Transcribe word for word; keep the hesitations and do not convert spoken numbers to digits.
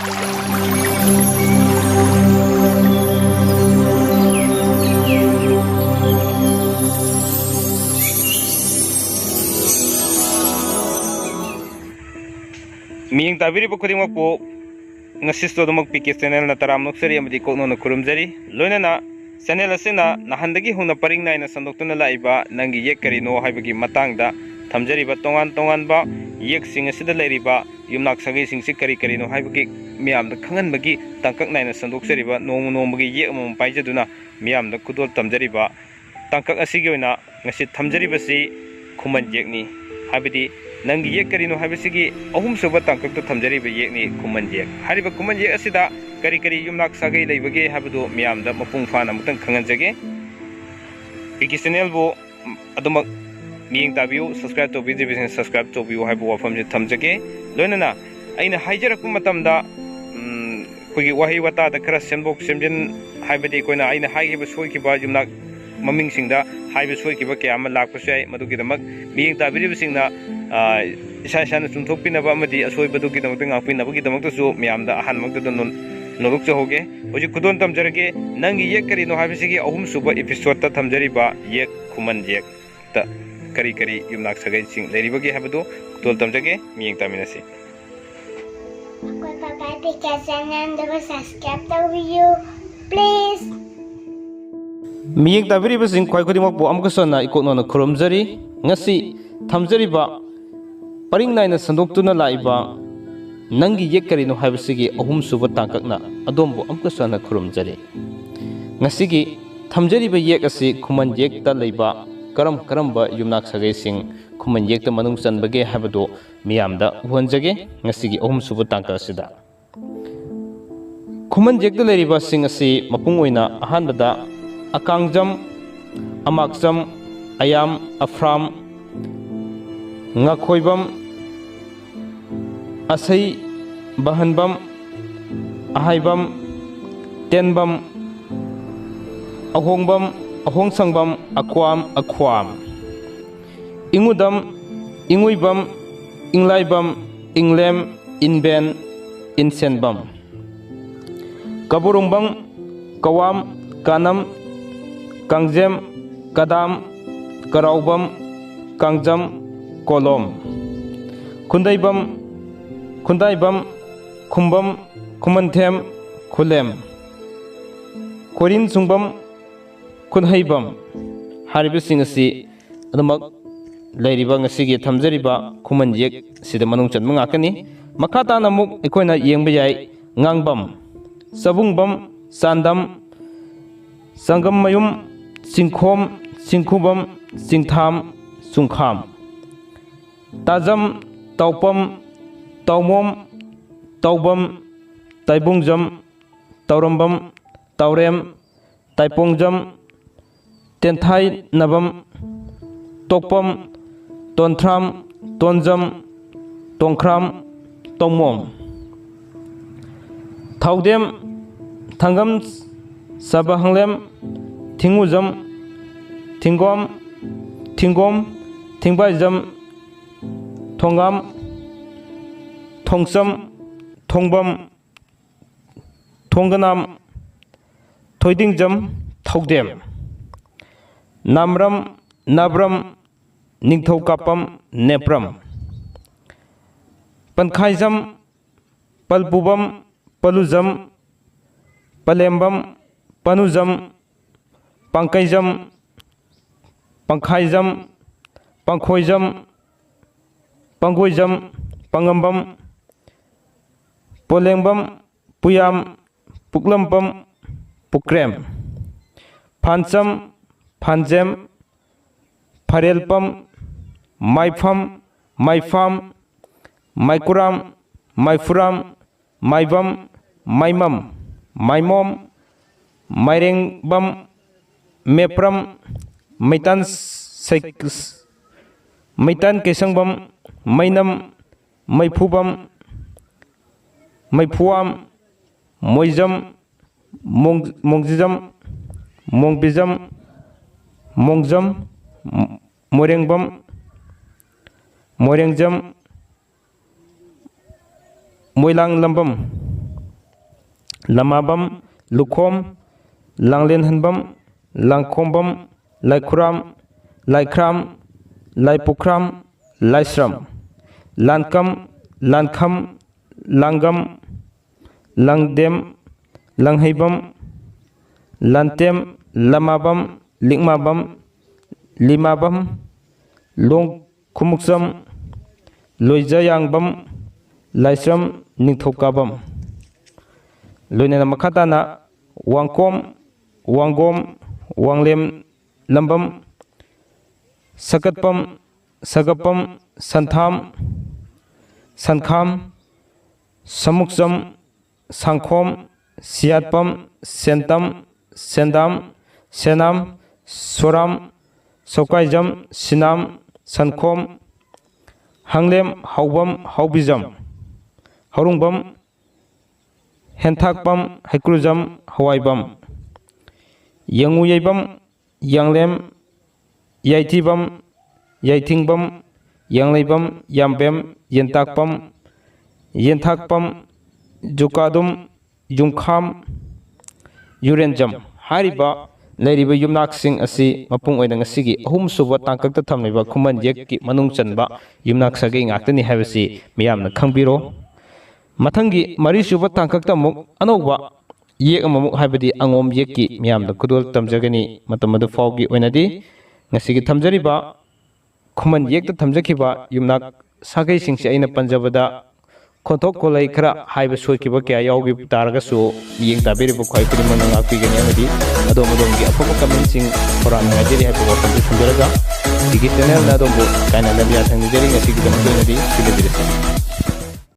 ꯃꯤꯠꯌꯦꯡ ꯇꯥꯕꯤꯔꯤꯕ ꯈꯨꯗꯤꯡꯃꯛꯄꯨ ꯉꯁꯤꯁꯨ ꯑꯗꯨꯃꯛ ꯄꯤ ꯀꯦ ꯆꯦꯅꯦꯜꯅ ꯇꯔꯥꯝꯅ ꯑꯣꯛꯆꯔꯤ ꯑꯃꯗꯤ ꯀꯣꯛꯅꯣꯟꯅ ꯈꯨꯔꯨꯝꯖꯔꯤ꯫ ꯂꯣꯏꯅꯅ ꯆꯦꯅꯦꯜ ꯑꯁꯤꯅ ꯅꯍꯥꯟꯗꯒꯤ ꯍꯧꯅ ꯄꯔꯤꯡ ꯅꯥꯏꯅ ꯁꯟꯗꯣꯛꯇꯨꯅ ꯂꯥꯛꯏꯕ ꯅꯪꯒꯤ ꯌꯦꯛ ꯀꯔꯤꯅꯣ ꯍꯥꯏꯕꯒꯤ ꯃꯇꯥꯡꯗ ꯊꯝꯖꯔꯤꯕ ꯇꯣꯉꯥꯟ ꯇꯣꯉꯥꯟꯕ ꯌꯦꯛꯁꯤꯡ ꯑꯁꯤꯗ ꯂꯩꯔꯤꯕ ꯌꯨꯝꯅꯥꯛ ꯁꯥꯒꯩꯁꯤꯡꯁꯤ ꯀꯔꯤ ꯀꯔꯤꯅꯣ ꯍꯥꯏꯕꯒꯤ ꯃꯤꯌꯥꯝꯗ ꯈꯪꯍꯟꯕꯒꯤ ꯇꯥꯡꯀꯛ ꯅꯥꯏꯅ ꯁꯟꯗꯣꯛꯆꯔꯤꯕ, ꯅꯣꯡꯃ ꯅꯣꯡꯃꯒꯤ ꯌꯦꯛ ꯑꯃꯃꯝ ꯄꯥꯏꯖꯗꯨꯅ ꯃꯤꯌꯥꯝꯗ ꯈꯨꯗꯣꯜ ꯇꯝꯖꯔꯤꯕ ꯇꯥꯡꯀꯛ ꯑꯁꯤꯒꯤ ꯑꯣꯏꯅ ꯉꯁꯤ ꯊꯝꯖꯔꯤꯕꯁꯤ ꯈꯨꯃꯟ ꯌꯦꯛꯅꯤ꯫ ꯍꯥꯏꯕꯗꯤ ꯅꯪꯒꯤ ꯌꯦꯛ ꯀꯔꯤꯅꯣ ꯍꯥꯏꯕꯁꯤꯒꯤ ꯑꯍꯨꯝꯁꯨꯕ ꯇꯥꯡꯀꯛꯇ ꯊꯝꯖꯔꯤꯕ ꯌꯦꯛꯅꯤ ꯈꯨꯃꯟ ꯌꯦꯛ꯫ ꯍꯥꯏꯔꯤꯕ ꯈꯨꯃꯟ ꯌꯦꯛ ꯑꯁꯤꯗ ꯀꯔꯤ ꯀꯔꯤ ꯌꯨꯝꯅꯥꯛ ꯁꯥꯒꯩ ꯂꯩꯕꯒꯦ ꯍꯥꯏꯕꯗꯨ ꯃꯤꯌꯥꯝꯗ ꯃꯄꯨꯡ ꯐꯥꯅ ꯑꯃꯨꯛꯇꯪ ꯈꯪꯍꯟꯖꯒꯦ꯫ ꯄꯤ ꯀꯦ ꯆꯦꯅꯦꯜꯕꯨ ꯑꯗꯨꯃꯛ ꯃꯤꯠꯌꯦꯡ ꯇꯥꯕꯤꯌꯨ, ꯁꯕꯁꯀ꯭ꯔꯥꯏꯕ ꯇꯧꯕꯤꯗ꯭ꯔꯤꯕꯁꯤꯡꯅ ꯁꯕꯁꯀ꯭ꯔꯥꯏꯕ ꯇꯧꯕꯤꯌꯨ ꯍꯥꯏꯕ ꯋꯥꯐꯝꯁꯤ ꯊꯝꯖꯒꯦ꯫ ꯂꯣꯏꯅꯅ ꯑꯩꯅ ꯍꯥꯏꯖꯔꯛꯄ ꯃꯇꯝꯗ, ꯎꯝ, ꯑꯩꯈꯣꯏꯒꯤ ꯋꯥꯍꯩ ꯋꯥꯇꯥꯗ ꯈꯔ ꯁꯦꯝꯗꯣꯛ ꯁꯦꯝꯖꯤꯟ, ꯍꯥꯏꯕꯗꯤ ꯑꯩꯈꯣꯏꯅ, ꯑꯩꯅ ꯍꯥꯏꯈꯤꯕ ꯁꯣꯏꯈꯤꯕ ꯌꯨꯝꯅꯥꯛ ꯃꯃꯤꯡꯁꯤꯡꯗ ꯍꯥꯏꯕ ꯁꯣꯏꯈꯤꯕ ꯀꯌꯥ ꯑꯃ ꯂꯥꯛꯄꯁꯨ ꯌꯥꯏ꯫ ꯃꯗꯨꯒꯤꯗꯃꯛ ꯃꯤꯠꯌꯦꯡ ꯇꯥꯕꯤꯔꯤꯕꯁꯤꯡꯅ, ꯑ, ꯏꯁꯥ ꯏꯁꯥꯅ ꯆꯨꯝꯊꯣꯛꯄꯤꯅꯕ ꯑꯃꯗꯤ ꯑꯁꯣꯏꯕꯗꯨꯒꯤꯗꯃꯛꯇ ꯉꯥꯛꯄꯤꯅꯕꯒꯤꯗꯃꯛꯇꯁꯨ ꯃꯤꯌꯥꯝꯗ ꯑꯍꯥꯟꯕꯃꯛꯇꯗ ꯅꯣꯟ-, ꯅꯣꯜꯂꯨꯛꯆꯍꯧꯒꯦ꯫ ꯍꯧꯖꯤꯛ ꯈꯨꯗꯣꯜ ꯇꯝꯖꯔꯒꯦ꯫ ꯅꯪꯒꯤ ꯌꯦꯛ ꯀꯔꯤꯅꯣ ꯍꯥꯏꯕꯁꯤꯒꯤ ꯑꯍꯨꯝꯁꯨꯕ ꯏꯄꯤꯁꯣꯗꯇ ꯊꯝꯖꯔꯤꯕ ꯌꯦꯛ ꯈꯨꯃꯟ ꯌꯦꯛꯇ ꯀꯔꯤ ꯀꯔꯤ ꯌꯨꯝꯅꯥꯛ ꯁꯥꯒꯩꯁꯤꯡ ꯂꯩꯔꯤꯕꯒꯦ ꯍꯥꯏꯕꯗꯨ ꯈꯨꯗꯣꯜ ꯇꯝꯖꯒꯦ꯫ ꯃꯤꯠꯌꯦꯡ ꯇꯥꯃꯤꯟꯅꯁꯤ꯫ ꯑꯩꯈꯣꯏ ꯄꯥꯄꯥ ꯄꯤ ꯀꯦ ꯆꯦꯅꯦꯜꯗꯨꯕꯨ ꯁꯕꯁꯀ꯭ꯔꯥꯏꯕ ꯇꯧꯕꯤꯌꯨ, ꯄ꯭ꯂꯤꯖ꯫ ꯃꯤꯠꯌꯦꯡ ꯇꯥꯕꯤꯔꯤꯕꯁꯤꯡ ꯈ꯭ꯋꯥꯏ ꯈꯨꯗꯤꯡꯃꯛꯄꯨ ꯑꯃꯨꯛꯀꯁꯨ ꯍꯟꯅ ꯏꯀꯣꯛꯅꯅ ꯈꯨꯔꯨꯝꯖꯔꯤ꯫ ꯉꯁꯤ ꯊꯝꯖꯔꯤꯕ ꯄꯔꯤꯡ ꯅꯥꯏꯅ ꯁꯟꯗꯣꯛꯇꯨꯅ ꯂꯥꯛꯏꯕ ꯅꯪꯒꯤ ꯌꯦꯛ ꯀꯔꯤꯅꯣ ꯍꯥꯏꯕꯁꯤꯒꯤ ꯑꯍꯨꯝꯁꯨꯕ ꯇꯥꯡꯀꯛꯅ ꯑꯗꯣꯝꯕꯨ ꯑꯃꯨꯛꯀꯁꯨ ꯍꯟꯅ ꯈꯨꯔꯨꯝꯖꯔꯤ꯫ ꯉꯁꯤꯒꯤ ꯊꯝꯖꯔꯤꯕ ꯌꯦꯛ ꯑꯁꯤ ꯈꯨꯃꯟ ꯌꯦꯛꯇ ꯂꯩꯕ ꯀꯔꯝ ꯀꯔꯝꯕ ꯌꯨꯝꯅꯥꯛ ꯁꯥꯒꯩꯁꯤꯡ ꯈꯨꯃꯟ ꯌꯦꯛꯇ ꯃꯅꯨꯡ ꯆꯟꯕꯒꯦ ꯍꯥꯏꯕꯗꯨ ꯃꯤꯌꯥꯝꯗ ꯎꯍꯟꯖꯒꯦ꯫ ꯉꯁꯤꯒꯤ ꯑꯍꯨꯝꯁꯨꯕ ꯇꯥꯡꯀꯛ ꯑꯁꯤꯗ ꯈꯨꯃꯟ ꯌꯦꯛꯇ ꯂꯩꯔꯤꯕꯁꯤꯡ ꯑꯁꯤ ꯃꯄꯨꯡ ꯑꯣꯏꯅ ꯑꯍꯥꯟꯕꯗ ꯑꯀꯥꯡꯖꯝ, ꯑꯃꯥꯛꯆꯝ, ꯑꯌꯥꯝ, ꯑꯐ꯭ꯔꯥꯝ, ꯉꯥꯈꯣꯏꯕꯝ, ꯑꯁꯩ, ꯕꯍꯟꯕꯝ, ꯑꯍꯥꯏꯕꯝ, ꯇꯦꯟꯕꯝ, ꯑꯍꯣꯡꯕꯝ, ꯑꯍꯣꯡꯁꯪꯕꯝ, ꯑꯀ꯭ꯋꯥꯝ, ꯑꯈ꯭ꯋꯥꯝ, ꯏꯉꯨꯗꯝ, ꯏꯉꯨꯏꯕꯝ, ꯏꯪꯂꯥꯏꯕꯝ, ꯏꯪꯂꯦꯝ, ꯏꯟꯕꯦꯟ, ꯏꯟꯁꯦꯟꯕꯝ꯫ ꯀꯕꯨꯔꯨꯡꯕꯝ, ꯀꯋꯥꯝ, ꯀꯥꯅꯝ, ꯀꯥꯡꯖꯦꯝ, ꯀꯗꯥꯝ, ꯀꯔꯥꯎꯕꯝ, ꯀꯥꯡꯖꯝ, ꯀꯣꯂꯣꯝ꯫ ꯈꯨꯟꯗꯩꯕꯝ, ꯈꯨꯟꯗꯥꯏꯕꯝ, ꯈꯨꯝꯕꯝ, ꯈꯨꯃꯟꯊꯦꯝ, ꯈꯨꯂꯦꯝ꯫ ꯀꯣꯔꯤꯟ ꯁꯨꯡꯕꯝ, ꯈꯨꯟꯍꯩꯕꯝ ꯍꯥꯏꯔꯤꯕꯁꯤꯡ ꯑꯁꯤ ꯑꯗꯨꯃꯛ ꯂꯩꯔꯤꯕ ꯉꯁꯤꯒꯤ ꯊꯝꯖꯔꯤꯕ ꯈꯨꯃꯟ ꯌꯦꯛꯁꯤꯗ ꯃꯅꯨꯡ ꯆꯟꯕ ꯉꯥꯛꯀꯅꯤ꯫ ꯃꯈꯥ ꯇꯥꯅ ꯑꯃꯨꯛ ꯑꯩꯈꯣꯏꯅ ꯌꯦꯡꯕ ꯌꯥꯏ: ꯉꯥꯡꯕꯝ, ꯆꯕꯨꯡꯕꯝ, ꯆꯥꯟꯗꯝ, ꯆꯪꯒꯝꯃꯌꯨꯝ, ꯆꯤꯡꯈꯣꯝ, ꯆꯤꯡꯈꯨꯕꯝ, ꯆꯤꯡꯊꯥꯝ, ꯆꯨꯡꯈꯥꯝ꯫ ꯇꯥꯖꯝ, ꯇꯥꯎꯄꯝ, ꯇꯥꯎꯃꯣꯝ, ꯇꯥꯎꯕꯝ, ꯇꯥꯏꯕꯨꯡꯖꯝ, ꯇꯥꯎꯔꯝꯕꯝ, ꯇꯥꯎꯔꯦꯝ, ꯇꯥꯏꯄꯣꯡꯖꯝ, ꯇꯦꯟꯊꯥꯏꯅꯕꯝ, ꯇꯣꯛꯄꯝ, ꯇꯣꯟꯊ꯭ꯔꯥꯝ, ꯇꯣꯟꯖꯝ, ꯇꯣꯡꯈ꯭ꯔꯥꯝ, ꯇꯣꯡꯃꯣꯝ꯫ ꯊꯧꯗꯦꯝ, ꯊꯪꯒꯝ, ꯁꯕꯍꯪꯂꯦꯝ, ꯊꯤꯡꯉꯨꯖꯝ, ꯊꯤꯡꯒꯣꯝ, ꯊꯤꯡꯒꯣꯝ, ꯊꯤꯡꯕꯥꯏꯖꯝ, ꯊꯣꯡꯒꯥꯝ, ꯊꯣꯡꯆꯝ, ꯊꯣꯡꯕꯝ, ꯊꯣꯡꯒꯅꯥꯝ, ꯊꯣꯏꯗꯤꯡꯖꯝ, ꯊꯧꯗꯦꯝ꯫ ꯅꯥꯝꯔꯝ, ꯅꯥꯕ꯭ꯔꯝ, ꯅꯤꯡꯊꯧꯀꯥꯄꯝ, ꯅꯦꯄ꯭ꯔꯝ꯫ ꯄꯟꯈꯥꯏꯖꯝ, ꯄꯜꯄꯨꯕꯝ, ꯄꯂꯨꯖꯝ, ꯄꯂꯦꯝꯕꯝ, ꯄꯅꯨꯖꯝ, ꯄꯥꯡꯀꯩꯖꯝ, ꯄꯪꯈꯥꯏꯖꯝ, ꯄꯪꯈꯣꯏꯖꯝ, ꯄꯪꯒꯣꯏꯖꯝ, ꯄꯪꯉꯝꯕꯝ, ꯄꯣꯂꯦꯡꯕꯝ, ꯄꯨꯌꯥꯝ, ꯄꯨꯛꯂꯝꯕꯝ, ꯄꯨꯀ꯭ꯔꯦꯝ꯫ ꯐꯥꯟꯆꯝ, ꯐꯥꯟꯖꯦꯝ, ꯐꯔꯦꯜꯄꯝ, ꯃꯥꯏꯐꯝ, ꯃꯥꯏꯐꯥꯝ, ꯃꯥꯏꯀꯨꯔꯥꯝ, ꯃꯥꯏꯐꯨꯔꯥꯝ, ꯃꯥꯏꯕꯝ, ꯃꯥꯏꯃꯝ, ꯃꯥꯏꯃꯣꯝ, ꯃꯥꯏꯔꯦꯡꯕꯝ, ꯃꯦꯄ꯭ꯔꯝ, ꯃꯩꯇꯥꯟ ꯁꯩ-, ꯃꯩꯇꯥꯟ ꯀꯩꯁꯪꯕꯝ, ꯃꯩꯅꯝ, ꯃꯩꯐꯨꯕꯝ, ꯃꯩꯐꯨꯋꯥꯝ, ꯃꯣꯏꯖꯝ, ꯃꯣꯡ-, ꯃꯣꯡꯖꯤꯖꯝ, ꯃꯣꯡꯕꯤꯖꯝ, ꯃꯣꯡꯖꯝ, ꯃꯣꯏꯔꯦꯡꯕꯝ, ꯃꯣꯏꯔꯦꯡꯖꯝ, ꯃꯣꯏꯂꯥꯡꯂꯝꯕꯝ, ꯂꯃꯥꯕꯝ, ꯂꯨꯈꯣꯝ, ꯂꯥꯡꯂꯦꯟꯍꯟꯕꯝ, ꯂꯥꯡꯈꯣꯝꯕꯝ, ꯂꯥꯏꯈꯨꯔꯥꯝ, ꯂꯥꯏꯈ꯭ꯔꯥꯝ, ꯂꯥꯏꯄꯨꯈ꯭ꯔꯥꯝ, ꯂꯥꯏꯁ꯭ꯔꯝ, ꯂꯥꯟꯀꯝ, ꯂꯥꯟꯈꯝ, ꯂꯥꯡꯒꯝ, ꯂꯥꯡꯗꯦꯝ, ꯂꯥꯡꯍꯩꯕꯝ, ꯂꯥꯟꯇꯦꯝ, ꯂꯃꯥꯕꯝ, ꯂꯤꯛꯃꯥꯕꯝ, ꯂꯤꯃꯥꯕꯝ, ꯂꯣꯡ ꯈꯨꯃꯨꯛꯆꯝ, ꯂꯣꯏꯖꯌꯥꯡꯕꯝ, ꯂꯥꯏꯁ꯭ꯔꯝ, ꯅꯤꯡꯊꯧꯀꯥꯕꯝ꯫ ꯂꯣꯏꯅꯅ ꯃꯈꯥ ꯇꯥꯅ ꯋꯥꯡꯀꯣꯝ, ꯋꯥꯡꯒꯣꯝ, ꯋꯥꯡꯂꯦꯝ, ꯂꯝꯕꯝ, ꯁꯀꯠꯄꯝ, ꯁꯒꯞꯄꯝ, ꯁꯟꯊꯥꯝ, ꯁꯟꯈꯥꯝ, ꯁꯃꯨꯛꯆꯝ, ꯁꯪꯈꯣꯝ, ꯁꯤꯌꯥꯠꯄꯝ, ꯁꯦꯟꯇꯝ, ꯁꯦꯟꯗꯥꯝ, ꯁꯦꯅꯥꯝ, ꯁꯣꯔꯥꯝ, ꯁꯧꯀꯥꯏꯖꯝ, ꯁꯤꯅꯥꯝ, ꯁꯟꯈꯣꯝ, ꯍꯪꯂꯦꯝ, ꯍꯧꯕꯝ, ꯍꯧꯕꯤꯖꯝ, ꯍꯧꯔꯨꯡꯕꯝ, ꯍꯦꯟꯊꯥꯛꯄꯝ, ꯍꯩꯀ꯭ꯔꯨꯖꯝ, ꯍꯋꯥꯏꯕꯝ, ꯌꯦꯡꯉꯨ ꯌꯩꯕꯝ, ꯌꯥꯡꯂꯦꯝ, ꯌꯥꯏꯊꯤꯕꯝ, ꯌꯥꯏꯊꯤꯡꯕꯝ, ꯌꯥꯡꯂꯩꯕꯝ, ꯌꯥꯝꯕꯦꯝ, ꯌꯦꯟꯇꯥꯛꯄꯝ, ꯌꯦꯟꯊꯥꯛꯄꯝ, ꯖꯨꯀꯥꯗꯨꯝ, ꯌꯨꯝꯈꯥꯝ, ꯌꯨꯔꯦꯟꯖꯝ ꯍꯥꯏꯔꯤꯕ ꯂꯩꯔꯤꯕ ꯌꯨꯝꯅꯥꯛꯁꯤꯡ ꯑꯁꯤ ꯃꯄꯨꯡ ꯑꯣꯏꯅ ꯉꯁꯤꯒꯤ ꯑꯍꯨꯝꯁꯨꯕ ꯇꯥꯡꯀꯛꯇ ꯊꯝꯂꯤꯕ ꯈꯨꯃꯟ ꯌꯦꯛꯀꯤ ꯃꯅꯨꯡ ꯆꯟꯕ ꯌꯨꯝꯅꯥꯛ ꯁꯥꯒꯩ ꯉꯥꯛꯇꯅꯤ ꯍꯥꯏꯕꯁꯤ ꯃꯤꯌꯥꯝꯅ ꯈꯪꯕꯤꯔꯣ꯫ ꯃꯊꯪꯒꯤ ꯃꯔꯤꯁꯨꯕ ꯇꯥꯡꯀꯛꯇ ꯑꯃꯨꯛ ꯑꯅꯧꯕ ꯌꯦꯛ ꯑꯃꯃꯨꯛ, ꯍꯥꯏꯕꯗꯤ ꯑꯉꯣꯝ ꯌꯦꯛꯀꯤ ꯃꯤꯌꯥꯝꯗ ꯈꯨꯗꯣꯜ ꯇꯝꯖꯒꯅꯤ꯫ ꯃꯇꯝ ꯑꯗꯨ ꯐꯥꯎꯒꯤ ꯑꯣꯏꯅꯗꯤ ꯉꯁꯤꯒꯤ ꯊꯝꯖꯔꯤꯕ ꯈꯨꯃꯟ ꯌꯦꯛꯇ ꯊꯝꯖꯈꯤꯕ ꯌꯨꯝꯅꯥꯛ ꯁꯥꯒꯩꯁꯤꯡꯁꯦ ꯑꯩꯅ ꯄꯟꯖꯕꯗ ꯈꯣꯟꯊꯣꯛ ꯈꯣꯜꯂꯩ ꯈꯔ ꯍꯥꯏꯕ ꯁꯣꯏꯈꯤꯕ ꯀꯌꯥ ꯌꯥꯎꯈꯤꯕ ꯇꯥꯔꯒꯁꯨ, ꯃꯤꯠꯌꯦꯡ ꯇꯥꯕꯤꯔꯤꯕ ꯈ꯭ꯋꯥꯏ ꯈꯨꯗꯤꯡꯃꯛꯅ ꯉꯥꯛꯄꯤꯒꯅꯤ ꯑꯃꯗꯤ ꯑꯗꯣꯝ ꯑꯗꯣꯝꯒꯤ ꯑꯐꯕ ꯀꯃꯦꯟꯁꯤꯡ ꯈꯧꯔꯥꯡꯅ ꯉꯥꯏꯖꯔꯤ ꯍꯥꯏꯕ ꯋꯥꯐꯝꯁꯨ ꯊꯝꯖꯔꯒ, ꯁꯤꯒꯤ ꯆꯦꯅꯦꯜꯅ ꯑꯗꯣꯝꯕꯨ ꯀꯥꯏꯅꯅꯕ ꯌꯥꯊꯪ ꯅꯤꯖꯔꯤ꯫ ꯉꯁꯤꯒꯤꯗꯃꯛꯀꯤ ꯑꯣꯏꯅꯗꯤ ꯁꯤꯗ ꯂꯣꯏꯁꯤꯟꯖꯔꯦ꯫